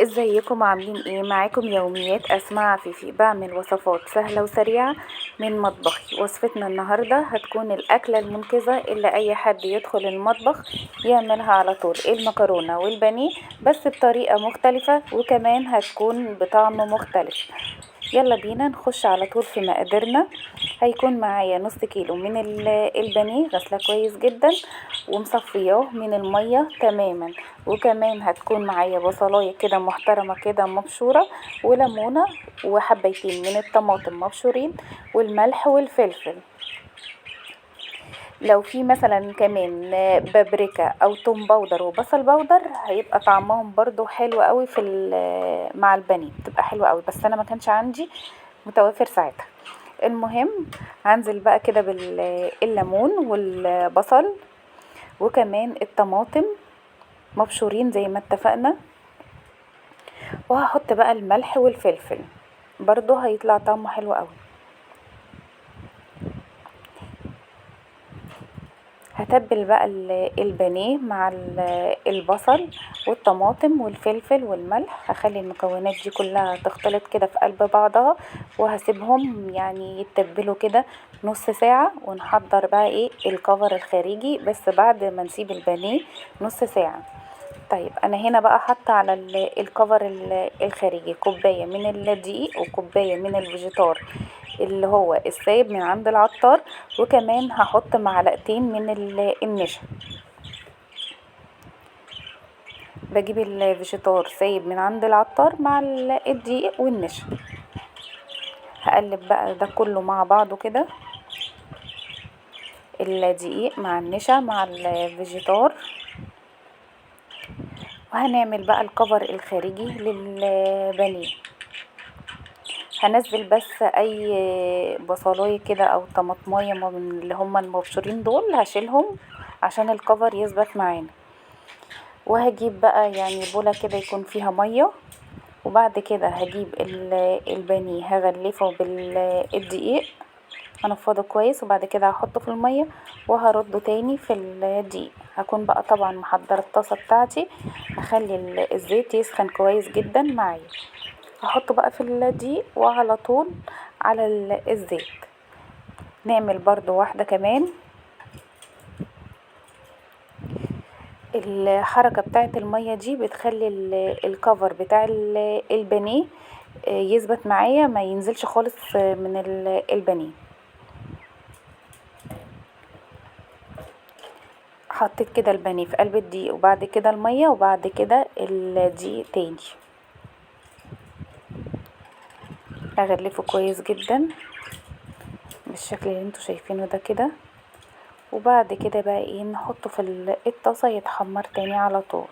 ازيكم عاملين ايه؟ معاكم يوميات اسماء عفيفي. بعمل وصفات سهلة وسريعة من مطبخي. وصفتنا النهاردة هتكون الاكلة المنقذة اللي اي حد يدخل المطبخ يعملها على طول، المكرونة والبانيه، بس بطريقة مختلفة وكمان هتكون بطعم مختلف. يلا بينا نخش على طول في مقاديرنا. هيكون معايا نص كيلو من البانيه غسله كويس جدا ومصفياه من المية تماما، وكمان هتكون معايا بصلايه كده محترمه كده مبشوره، وليمونه، وحبايتين من الطماطم مبشورين، والملح والفلفل. لو في مثلا كمان بابريكا او توم powder وبصل powder هيبقى طعمهم برضو حلو قوي مع البانيه، بتبقى حلوة قوي، بس انا ما كانش عندي متوفر ساعتها. المهم هنزل بقى كده بالليمون والبصل وكمان الطماطم مبشورين زي ما اتفقنا، وهحط بقى الملح والفلفل، برضو هيطلع طعمه حلو قوي. هتبل بقى البانيه مع البصل والطماطم والفلفل والملح. هخلي المكونات دي كلها تختلط كده في قلب بعضها، وهسيبهم يتبلوا كده نص ساعة، ونحضر بقى الكفر الخارجي، بس بعد ما نسيب البانيه نص ساعة. انا هنا بقى حاطه على الكفر الخارجي كوباية من الدقيق وكوبايه من الفيجيتار اللي هو السايب من عند العطار، وكمان هحط معلقتين من النشا. بجيب الفيجيتار سايب من عند العطار مع الدقيق والنشا. هقلب بقى ده كله مع بعضه كده، الدقيق مع النشا مع الفيجيتار، وهنعمل بقى الكفر الخارجي للبانيه. هنزل بس اي بصلايه كده او طماطمايه من اللي هم المبشورين دول، هشيلهم عشان الكفر يثبت معانا. وهجيب بقى بوله كده يكون فيها مية، وبعد كده هجيب البانيه هغلفه بالدقيق، هنفضه كويس، وبعد كده هحطه في المية وهرده تاني في الدقيق. هكون بقى طبعا محضرة الطاسه بتاعتي، هخلي الزيت يسخن كويس جدا معايا، هحطه بقى في الدقيق وعلى طول على الزيت. نعمل برضو واحدة كمان. الحركة بتاعت المية دي بتخلي الكفر بتاع البانيه يثبت معايا، ما ينزلش خالص من البانيه. حطيت كده البانيه في قلب الدقيق، وبعد كده المية، وبعد كده الدقيق تاني. اغلفه كويس جدا بالشكل اللي انتوا شايفينه ده كده، وبعد كده بقى نحطه في الطاسه يتحمر تاني على طول.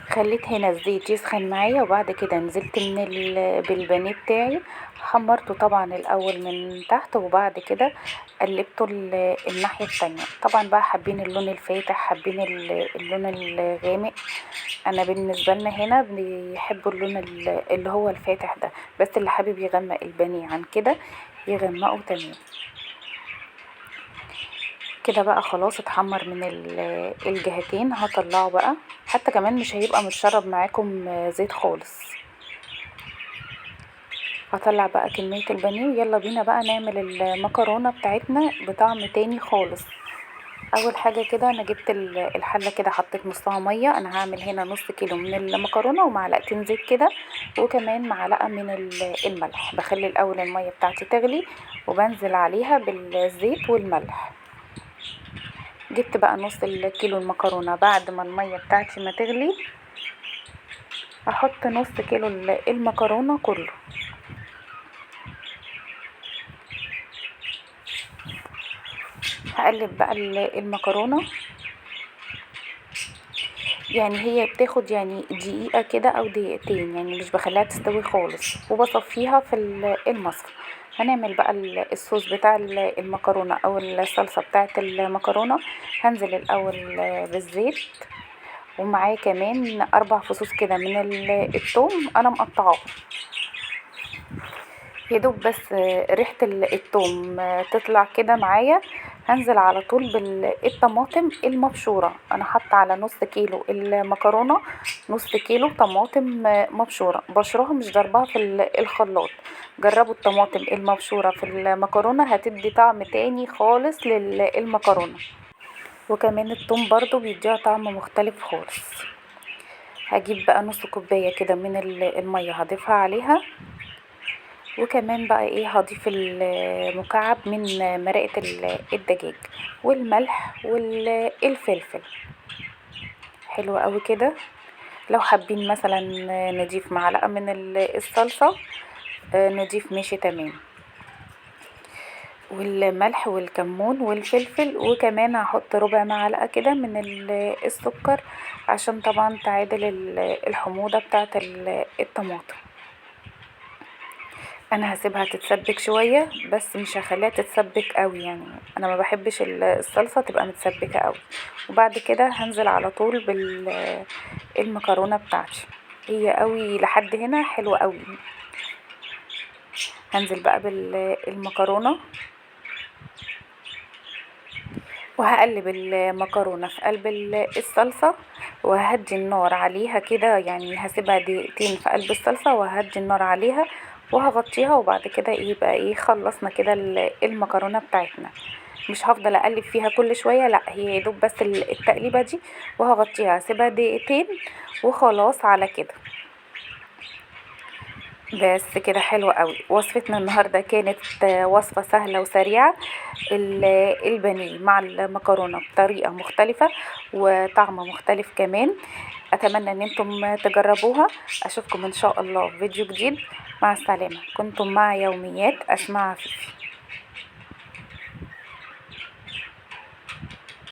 خليت هنا الزيت يسخن معايا، وبعد كده نزلت بالبانيه بتاعي، حمرته طبعا الاول من تحت، وبعد كده قلبته الناحية التانية. طبعا بقى حابين اللون الفاتح، حابين اللون الغامق، انا بالنسبة لنا هنا بيحبوا اللون اللي هو الفاتح ده، بس اللي حابب يغمق البانيه عن كده يغمقه تمام كده. بقى خلاص اتحمر من الجهتين، هطلعه بقى، حتى كمان مش هيبقى متشرب معاكم زيت خالص. هطلع بقى كمية البانيه، ويلا بينا بقى نعمل المكرونة بتاعتنا بطعم تاني خالص. اول حاجة كده انا جبت الحلة كده، حطيت نصها مية. انا هعمل هنا نص كيلو من المكرونة ومعلقتين زيت كده، وكمان معلقة من الملح. بخلي الاول المية بتاعتي تغلي وبنزل عليها بالزيت والملح. جبت بقى نص الكيلو المكرونة، بعد ما المية بتاعتي ما تغلي احط نص كيلو المكرونة كله. هقلب بقى المكرونة، هي بتاخد دقيقة كده او دقيقتين، مش بخليها تستوي خالص، وبصفيها في المصفى. هنعمل بقى الصوص بتاع المكرونة او الصلصة بتاعة المكرونة. هنزل الاول بالزيت، ومعاه كمان 4 فصوص كده من التوم انا مقطعاه. يدوب بس ريحة التوم تطلع كده معايا، هنزل على طول بالطماطم المبشورة. انا حاطة على نص كيلو المكرونة نص كيلو طماطم مبشورة، بشرها مش ضربها في الخلاط. جربوا الطماطم المبشورة في المكرونة، هتدي طعم تاني خالص للمكرونة، وكمان التوم برضو بيديها طعم مختلف خالص. هجيب بقى نص كوباية كده من المية هضيفها عليها، وكمان بقى هضيف المكعب من مرقة الدجاج والملح والفلفل. حلو قوي كده. لو حابين مثلا نضيف معلقة من الصلصة، نضيف، ماشي تمام. والملح والكمون والفلفل، وكمان هحط ربع معلقة كده من السكر عشان طبعا تعادل الحموضة بتاعت الطماطم. انا هسيبها تتسبك شوية، بس مش هخليها تتسبك قوي، انا ما بحبش الصلصة تبقى متسبكة قوي. وبعد كده هنزل على طول بالمكرونة بتاعتي، هي قوي لحد هنا حلوة قوي. هنزل بقى بالمكرونة وهقلب المكرونة في قلب الصلصة، وهدي النار عليها كده، هسيبها دقيقتين في قلب الصلصة وهدي النار عليها وهغطيها. وبعد كده يبقى خلصنا كده المكرونة بتاعتنا. مش هفضل اقلب فيها كل شوية، لا هي يا دوب بس التقليبة دي وهغطيها، هسيبها دقيقتين وخلاص على كده. بس كده حلوة قوي. وصفتنا النهاردة كانت وصفة سهلة وسريعة، البانيه مع المكرونة بطريقة مختلفة وطعم مختلف كمان. اتمنى ان انتم تجربوها. اشوفكم ان شاء الله في فيديو جديد. مع السلامة. كنتم مع يوميات اسماء عفيفي.